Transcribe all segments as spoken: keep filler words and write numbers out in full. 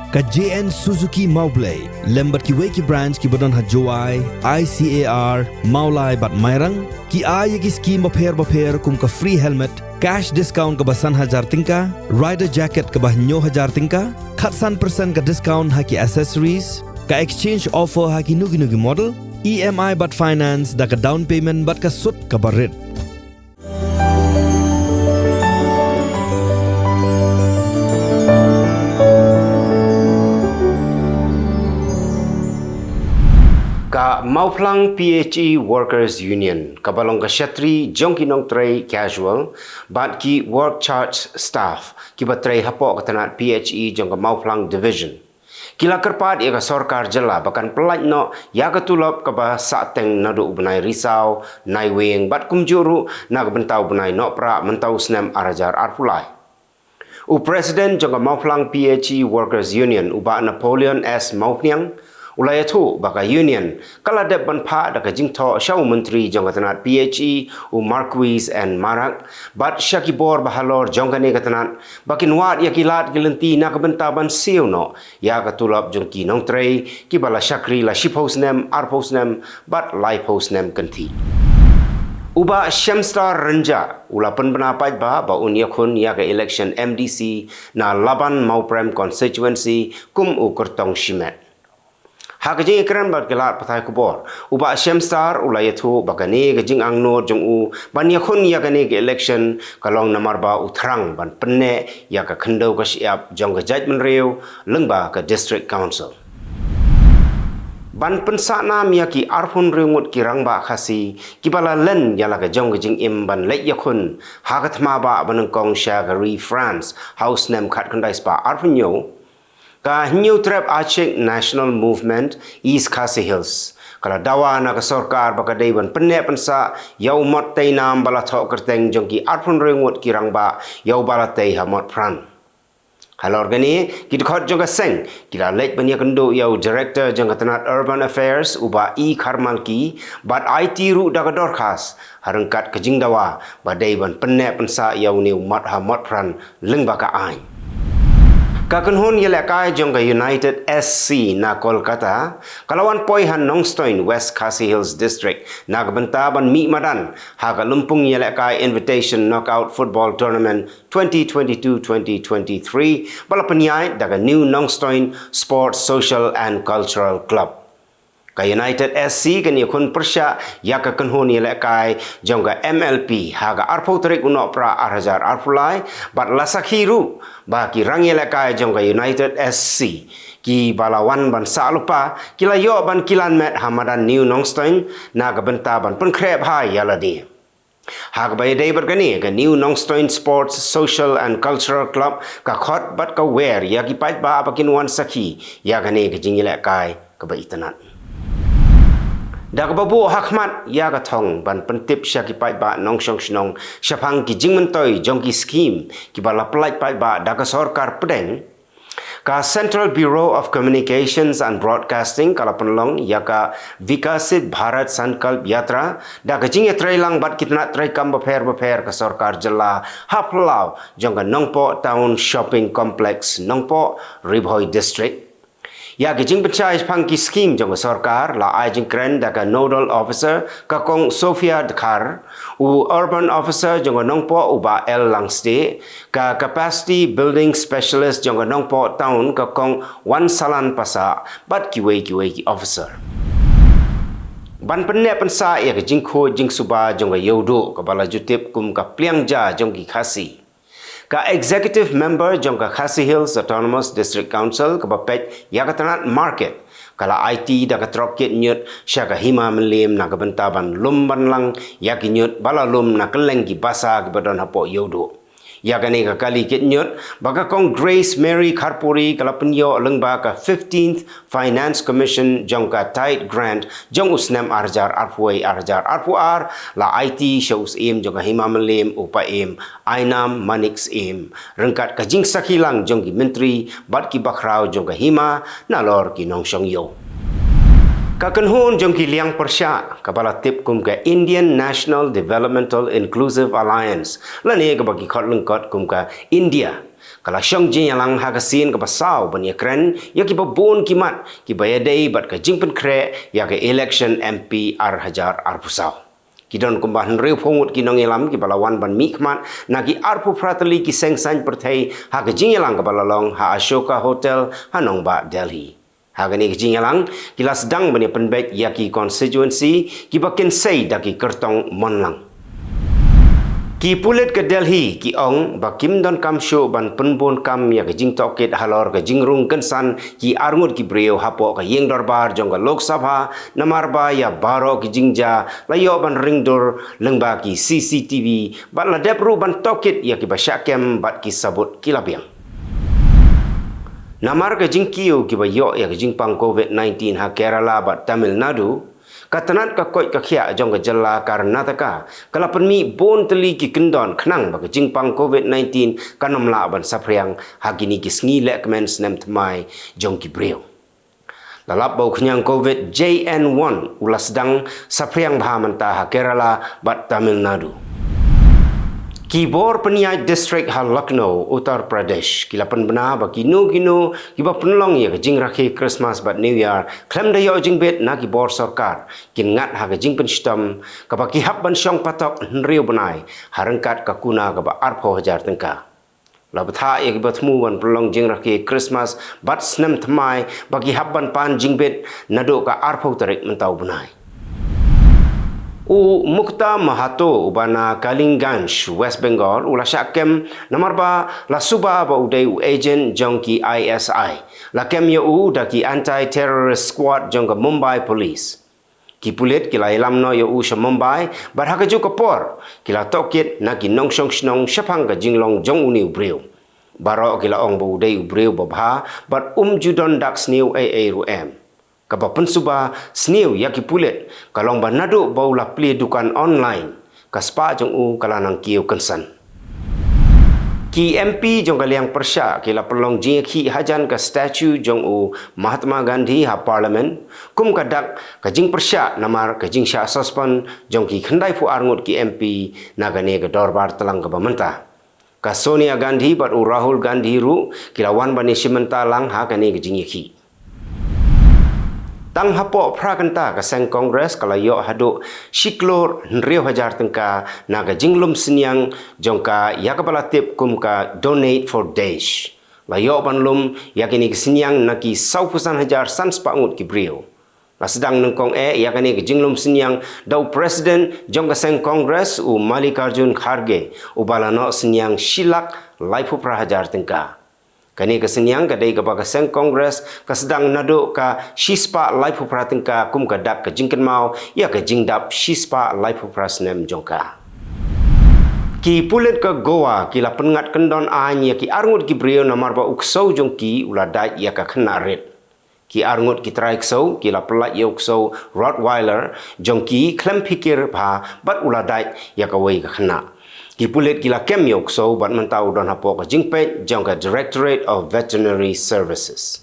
Ka J N Suzuki Mawblei lem bad kiwei ki branch kiba don ha Jowai, I C A R, Mawlai bad Mairang ki ai ïa ki skim bapher bapher kum ka free helmet, cash discount kaba san hajar tyngka, rider jacket kaba hynñiew hajar tyngka, khatsan percent ka discount ha ki accessories, ka exchange offer ha kino kino ki model, E M I bad finance da ka down payment bad ka sut kaba rit. Ka Mawphlang P H E Workers Union kaba long ka shatri jong ki nongtrei casual bad ki work charge staff kiba trei hapoh ka tnat P H E jong ka Mawphlang Division ki la kyrpad ïa ka sorkar jylla ba kan pyllait noh ïa ka tulop kaba sahteng naduh u bnai Risaw, Naiwieng bad kumjuh ruh na ka bynta u bnai Nohprah mynta u snem ar hajar arphew lai. U President jong ka Mawphlang P H E Workers Union, u Bah Napoleon S Mawphniang, u la ïathuh ba ka Union ka la dep ban phah da ka jingthoh sha u Myntri jong ka tnat P H E, u Marcuise N Marak, bad sha ki bor bahalor jong kane ka tnat ba kin wad ïa ki lad ki lynti na ka bynta ban siew noh ïa ka tulop jong ki nongtrei kiba la shakri la shiphew snem, arphew snem bad laiphew snem kynthih. U Bah Shemstar Rynjah u la pynbna paidbah ba un ïakhun ïa ka election M D C na Laban Mawprem constituency kum u kyrtong shimet. Ha ka jingïakren bad ki lad pathai khubor, u Bah Shemstar u la ïathuh ba kane ka jingangnud jong u ban ïakhun ïa kane ka election ka long namar ba u thrang ban pynneh ïa ka khyndew ka shyiap jong ka jaitbynriew lyngba ka District Council. Ban pynsah nam ïa ki arphew hynriew ngut ki rangbah Khasi kiba la len ïa la ka jong ka jingim ban leit ïakhun ha ka thma bah ba nyngkong sha ka ri France ha u snem khatkhyndai spah arphew hynñiew, ka Hynñiewtrep Achik National Movement East Khasi Hills ka la dawa na ka sorkar ba ka dei ban pynneh pynsah ïa u mot tei nam ba la thoh kyrteng jong ki arphew hynriew ngut ki rangbah ïa u ba la tei ha Motphran. Halor kane, ki dkhot jong ka seng ki la leit ban ïakynduh ïa u Director jong ka tnat Urban Affairs, u Bah E Kharmalki, bad aiti ruh da ka dorkhas ha ryngkat ka jingdawa ba dei ban pynneh pynsah ïa une u mot ha Motphran lyngba ka aiñ. Ka kynhun ïalehkai jong ka United S C na Kolkata ka la wan poi ha Nongstoin, West Khasi Hills District na ka bynta ban mih madan ha ka lympung ïalehkai Invitation Knockout Football Tournament twenty twenty-two twenty twenty-three ba la pynïaid da ka New Nongstoin Sports, Social and Cultural Club. Ka United S C kan ïakhun pyrshah ïa ka kynhun ïalehkai jong ka M L P ha ka arphew tarik u Nohprah ar hajar arphew lai, bad la sakhi ruh ba ki rangïalehkai jong ka United S C kiba la wan ban sah lypa ki la ïoh ban kilan met ha madan New Nongstoin na ka bynta ban pynkhreh bha ïa lade. Ha kaba ïadei bad kane, ka New Nongstoin Sports, Social and Cultural Club ka khot bad ka wer ïa ki paidbah ba kin wan sakhi ïa kane ka jingïalehkai kaba itynnad. Da kaba buh ha khmat ïa ka thong ban pyntip sha ki paidbah nongshong shnong shaphang ki jingmyntoi jong ki skim kiba la pyllait paidbah da ka sorkar pdeng, ka Central Bureau of Communications and Broadcasting ka la pynlong ïa ka Viksit Bharat Sankalp Yatra da ka jingïatreilang bad ki tnat treikam bapher bapher ka sorkar jylla ha phyllaw jong ka Nongpoh Town Shopping Complex, Nongpoh, Ri Bhoi District. Ïa ki jingpynshai shaphang ki skim jong ka sorkar la ai jingkren da ka Nodal Officer, ka Kong Sophia Dkhar, u Urban Officer jong ka Nongpoh, u Bah L Langstieh, ka Capacity Building Specialist jong ka Nongpoh Town, ka Kong Wansalan Passah, bad kiwei kiwei ki officer. Ban pynneh pynsah ïa ka jingkhuid jingsuba jong ka Ïewduh kaba la ju tip kum ka pliang ja jong ki Khasi, ka Executive Member jong ka Khasi Hills Autonomous District Council kaba peit ïa ka tnat Market ka la aiti da ka trok kit ñiut sha ka Hima Mylliem na ka bynta ban lum ban lang ïa ki ñiut ba la lum na kylleng ki basa kiba don hapoh Ïewduh. Ïa kane ka kali kit ñiut ba ka Kong Grace Mary Kharpuri ka la pynïoh lyngba ka fifteenth Finance Commission jong ka Tide Grant jong u snem ar hajar arphew wei ar hajar arphew ar, la aiti sha u Syiem jong ka Hima Mylliem, u Paiem Ainam Manik Syiem, ryngkat ka jingsakhi lang jong ki myntri bad ki bakhraw jong ka Hima nalor ki nongshong ïew. Ka kynhun jong ki liang pyrshah, kaba la tip kum ka Indian National Developmental Inclusive Alliance, lane kaba ki khot lyngkot kum ka INDIA, ka la shong jingïalang ha ka sien kaba saw ban ïakren ïa kiba bun ki mat kiba ïadei bad ka jingpynkhreh ïa ka election M P ar hajar arphew saw. Ki don kumba hynriewphew ngut ki nongïalam kiba la wan ban mihkhmat na ki arphew phra tylli ki seng saiñ pyrthei ha ka jingïalang kaba la long ha Ashoka Hotel ha nongbah Delhi. Ha kane ka jingïalang, ki la sdang ban ïa pynbeit ïa ki constituency kiba kynsei da ki kyrtong mon lang. Ki pulit ka Delhi ki ong ba kim donkam shuh ban pynbun kam ïa ka jingtohkit halor ka jingrung kynsan ki arngut ki briew hapoh ka ïing dorbar jong ka Lok Sabha, namar ba ïa baroh ki jingjia la ïoh ban ring dur lyngba ki C C T V, bad la dep ruh ban tohkit ïa kiba shah kem bad ki sabut ki la biang. Namar ka jingkiew kiba ïoh ïa ka jingpang COVID nineteen ha Kerala bad Tamil Nadu, ka tnat ka koit ka khiah jong ka jylla Karnataka ka la pynmih bun tylli ki kyndon khnang ba ka jingpang COVID nineteen kan ym lah ban saphriang ha kine ki sngi lehkmen snem thymmai jong ki briew. La lap ba u khñiang COVID J N one u la sdang saphriang bha mynta ha Kerala bad Tamil Nadu. Ki bor pynïaid district ha Lucknow, Uttar Pradesh, ki la pynbna ba kino kino kiba pynlong ïa ka jingrakhe Christmas bad New Year khlem da ïoh jingbit na ki bor sorkar, kin ngat ha ka jingpynshitom kaba ki hap ban shong patok hynriew bnai, ha ryngkat ka kuna kaba arphew hajar tyngka. La bthah ïa kiba thmu ban pynlong jingrakhe Christmas bad snem thymmai ba ki hap ban pan jingbit naduh ka arphew tarik mynta u bnai. U Mukta Mahato, uba na Kalimganj, West Bengal, u la shah kem namar ba la suba ba u dei u agent jong ki I S I. La kem ïa u da ki Anti-Terrorist Squad jong ka Mumbai Police. Ki pulit ki la ïalam noh ïa u sha Mumbai, bad ha kajuh ka por ki la tohkit na ki nongshong shnong shaphang ka jinglong jong une u briew. Baroh ki la ong ba u dei u briew babha bad um ju don dak sniew ei ei ruh em. Kaba pynsuba sniew ïa ki pulit ka long ba naduh ba u la plie dukan online, ka spah jong u ka la nang kiew kynsan. Ki M P jong ka liang pyrshah ki la pynlong jingïakhih hajan ka statue jong u Mahatma Gandhi ha Parliament, kum ka dak ka jingpyrshah namar ka jingshah suspend jong ki khyndai phew ar ngut ki M P na kane ka dorbar tlang kaba mynta. Ka Sonia Gandhi bad u Rahul Gandhi ruh ki la wan ban ïashim bynta lang ha kane ka jingïakhih. Tang hapoh phra kynta ka seng Congress ka la ïoh haduh shi klur hynriew hajar tyngka na ka jinglum synñiang jong ka ïa kaba la tip kum ka Donate for Desh. La ïoh ban lum ïa kine ki synñiang na ki sawphew san hajar san spah ngut ki briew. La sdang nyngkong eh ïa kane ka jinglum synñiang da u President jong ka seng Congress u Mallikarjun Kharge, uba la noh synñiang shi lak laiphew phra hajar tyngka. Kane ka synñiang ka dei kaba ka seng Congress ka sdang naduh ka shi spah laiphew phra tyngka kum ka dak ka jingkynmaw ïa ka jingdap shi spah laiphew phra snem jong ka. Ki pulit ka Goa ki la pynngat kyndon aiñ ïa ki ar ngut ki briew namar ba u ksew jong ki u la dait ïa ka khynnah rit. Ki ar ngut ki trai ksew ki la pyllait ïa u ksew Rottweiler jong ki khlem phikir bha bad u la dait ïa kawei ka khynnah. Ki pulit ki la kem ïa u ksew bad mynta u don hapoh ka jingpeit jong ka Directorate of Veterinary Services.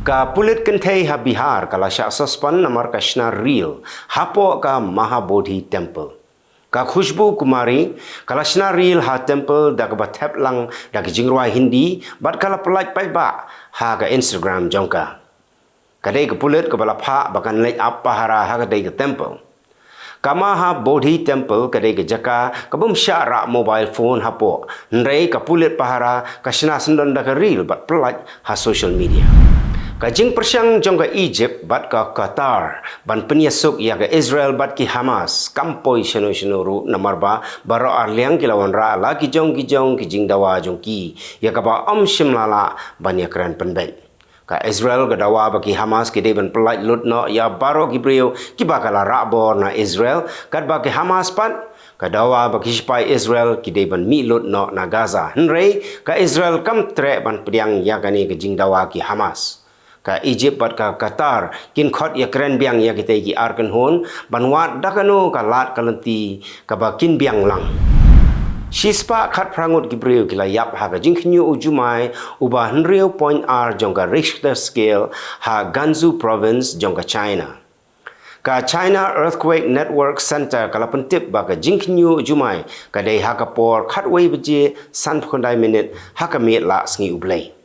Ka pulit kynthei ha Bihar ka la shah suspend namar ka shna reel hapoh ka Mahabodhi Temple. Ka Khushbu Kumari ka la shna reel ha temple da kaba thep lang da ka jingrwai Hindi bad ka la pyllait paidbah ha ka Instagram jong ka. Ka dei ka pulit kaba la phah ba kan leit ap pahara ha ka dei ka temple. Ka Mahabodhi Temple ka dei ka jaka ka bym shah rah mobile phone hapoh, hynrei ka pulit pahara ka shna syndon da ka reel bad pyllait ha social media. Ka jingpyrshang jong ka Egypt bad ka Qatar ban pynïasuk ïa ka Israel bad ki Hamas kam poi shano shano ruh namar ba baroh arliang ki la wanrah la ki jong ki jong ki jingdawa jong ki ïa kaba ym shym la lah ban ïakren pynbeit. Ka Israel ka dawa ba ki Hamas ki dei ban pyllait lut noh ïa baroh ki briew kiba ka la rah bor na Israel, katba ki Hamas pat ka dawa ba ki shipai Israel ki dei ban mih lut noh na Gaza. Hynrei ka Israel kam treh ban pdiang ïa kane ka jingdawa ki Hamas. Ka Egypt bad ka Qatar kin khot ïakren biang ïa kitei ki ar kynhun ban wad da kano ka lad ka lynti kaba kin biang lang. Shispah khatphra ngut ki briew ki la ïap ha ka jingkhynñiuh u jumai uba hynriew point ar jong ka Richter scale ha Gansu province jong ka China. Ka China Earthquake Network Center ka la pyntip ba ka jingkhynñiuh u jumai ka dei ha ka por khatwei baje sanphew khyndai minit ha ka miet la sngi U Blei.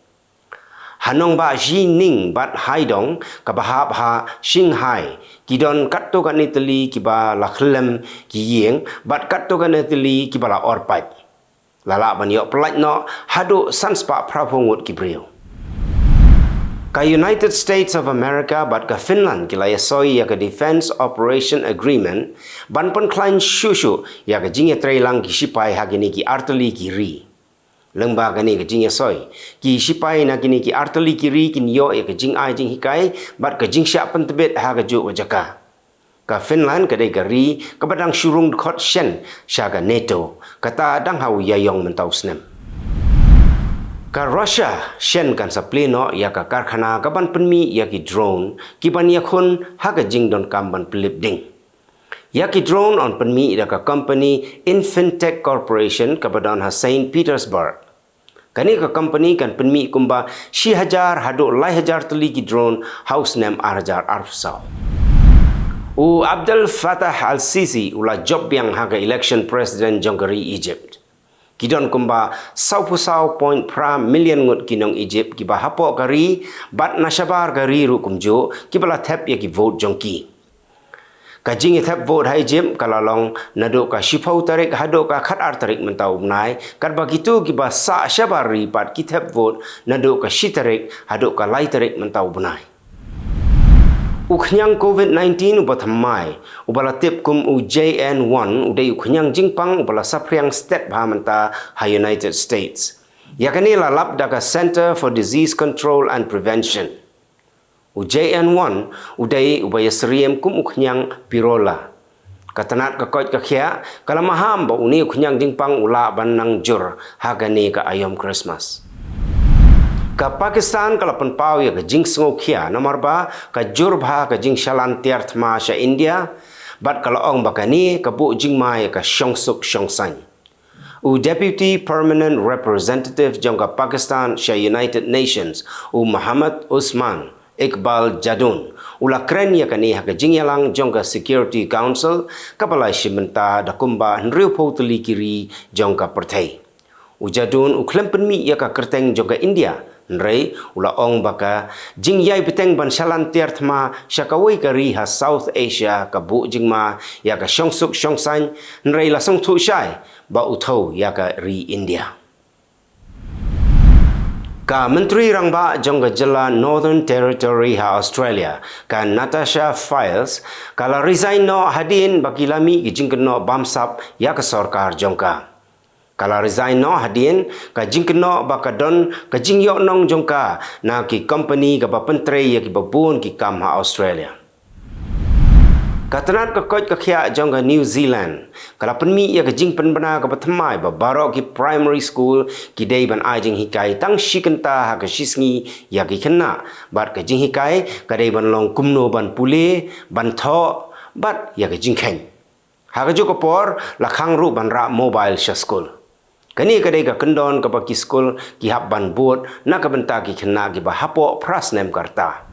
Ha nongbah Xining bad Haidong kaba hap ha Qinghai, ki don katto katne tylli kiba la khyllem ki ïing bad katto katne tylli kiba la or pait. La lah ban ïoh pyllait noh haduh sanspah phraphew ngut ki briew. Ka United States of America bad ka Finland ki la ïasoi ïa ka Defense Operation Agreement ban pynkhlaiñ shuh shuh ïa ka jingïatreilang ki shipai ha kine ki artylli ki ri. Lyngba kane ka jingïasoi, ki shipai na kine ki artylli ki ri kin ïoh ïa ka jingai jinghikai bad ka jingshah pyntbit ha kajuh ka jaka. Ka Finland ka dei ka ri kaba dang shu rung dkhot shen sha ka NATO, kata dang ha u ïaïong mynta u snem. Ka Russia shen kan sa plie noh ïa ka karkhana kaban pynmih ïa ki drone kiban ïakhun ha ka jingdonkam ban pynlip ding. Ïa ki drone yn pynmih da ka company Infintech Corporation kaba don ha Saint Petersburg. Kane ka company kan pynmih kumba shi hajar haduh lai hajar tylli ki drone ha u snem ar hajar arphew saw. U Abdel Fattah al-Sisi u la jop biang ha ka election president jong ka ri Egypt. Ki don kumba sawphew saw point phra million ngut ki nong Egypt kiba hapoh ka ri bad na shabar ka ri ruh kumjuh kiba la thep ïa ki vote jong ki. Ka jingïathep vote ha Egypt ka la long naduh ka shiphew tarik haduh ka khatar tarik mynta u bnai, katba kito kiba sah shabar ri pat ki thep vote naduh ka shi tarik haduh ka lai tarik mynta u bnai. U khñiang covid nineteen uba thymmai, uba la tip kum u J N one, u dei u khñiang jingpang uba la saphriang stet bha mynta ha United States. Ïa kane la lap da ka Center for Disease Control and Prevention. U J N one u dei uba ïasyriem kum u khñiang Berola. Ka tnat ka koit ka khiah ka la maham ba une u khñiang jingpang u lah ban nang jur ha kane ka aïom Christmas. Ka Pakistan ka la pynpaw ïa ka jingsngewkhia namar ba ka jur bha ka jingshalan tiar thma sha India, bad ka la ong ba kane ka buh jingma ïa ka shongsuk shongsaiñ. U Deputy Permanent Representative jong ka Pakistan sha United Nations, u Muhammad Usman Iqbal Jadun, u la kren ïa kane ha ka jingïalang jong ka Security Council kaba la shim bynta da kumba hynriewphew tylli ki ri jong ka pyrthei. U Jadun u khlem pynmih ïa ka kyrteng jong ka India, hynrei u la ong ba ka jingïai bteng ban shalan tiar thma sha kawei ka ri ha South Asia ka buh jingma ïa ka shongsuk shongsaiñ, hynrei la sngewthuh shai ba u thew ïa ka ri India. Ka Myntri Rangbah jong ka jylla Northern Territory ha Australia, ka Natasha Fyles, ka la resign noh hadien ba ki la mih ki jingkynnoh bamsap ïa ka sorkar jong ka. Ka la resign noh hadien ka jingkynnoh ba ka don ka jingïohnong jong ka na ki kompani kaba pyntrei ïa kiba bun ki kam ha Australia. Ka tnat ka koit ka khiah jong ka New Zealand ka la pynmih ïa ka jingpynbna kaba thymmai ba baroh ki primary school ki dei ban ai jinghikai tang shi kynta ha ka shisngi ïa ki khynnah, bad ka jinghikai ka dei ban long kumno ban pule, ban thoh, bad ïa ka jingkheiñ. Ha kajuh ka por la khang ruh ban rah mobile sha skul. Kane ka dei ka kyndon kaba ki skul ki hap ban bud na ka bynta ki khynnah kiba hapoh phra snem ka rta.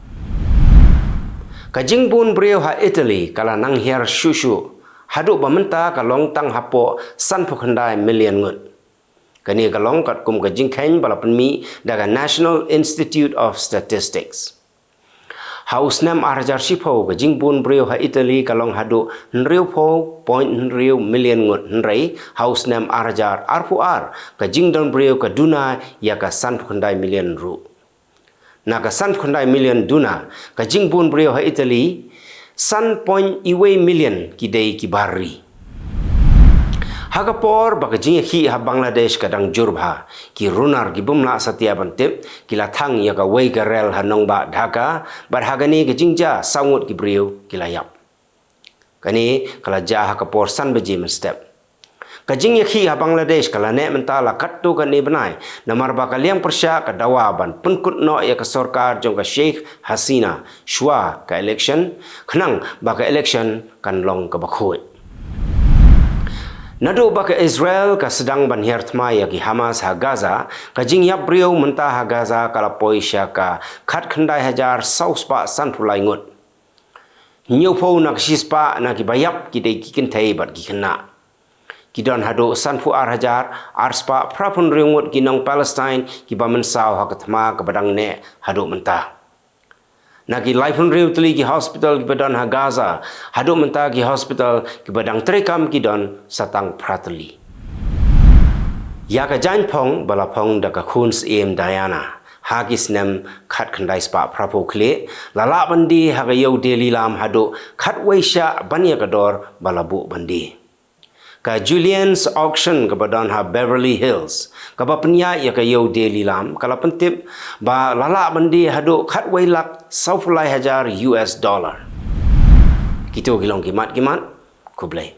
Ka jingbun briew ha Italy ka la nang hiar shuh shuh, haduh ba mynta ka long tang hapoh sanphew khyndai million ngut. Kane ka long katkum ka jingkheiñ ba la pynmih da ka National Institute of Statistics. Ha u snem ar hajar shiphew ka jingbun briew ha Italy ka long haduh hynriewphew point hynriew million ngut, hynrei ha u snem ar hajar arphew ar ka jingdon briew ka duna ïa ka sanphew khyndai million ruh. Na ka sanphew khyndai million duna, ka jingbun briew ha Italy, san point iwei million ki dei ki bar ri. Ha ka por ba ka jingïakhih ha Bangladesh ka dang jur bha, ki runar ki bym lah satia ban tip ki la thang ïa kawei ka rel ha nongbah Dhaka, bad ha kane ka jingjia saw ngut ki briew ki la ïap. Kane ka la jia ha ka por san baje mynstep. Ka jingïakhih ha Bangladesh ka la neh mynta la katto katne bnai, namar ba ka liang pyrshah ka dawa ban pynkut noh ïa ka sorkar jong ka Sheikh Hasina shuwa ka election, khnang ba ka election kan long kaba khuid. Naduh ba ka Israel ka sdang ban hiar thma ïa ki Hamas ha Gaza, ka jingïap briew mynta ha Gaza ka la poi sha ka khatkhyndai hajar saw spah sanphew lai ngut. Hynñiewphew na ka shispah na ki ba ïap ki dei ki kynthei bad ki khynnah. Ki don haduh sanphew ar hajar ar spah phraphew hynriew ngut ki nong Palestine ki ba mynsaw ha ka thma ka ba dang neh haduh mynta. Na ki laiphew hynriew tylli ki hospital ki ba don ha Gaza, haduh mynta ki hospital ki ba dang treikam ki don sa tang phra tylli. Ïa ka jaiñ phong ba la phong da ka khun syiem Diana ha ki snem khatkhyndai spah phraphew khlieh, la lah ban die ha ka ïew die lilam haduh khatwei shah ban ïa ka dor ba la buh ban die. Ka Julien's Auction ka ba don ha Beverly Hills, ka ba pynïaid ïa ka ïew die lilam, ka la pyntip ba la lah ban die haduh khatwei lak sawphew lai hajar U S dollar. Kito ki long ki mat ki mat, khublei.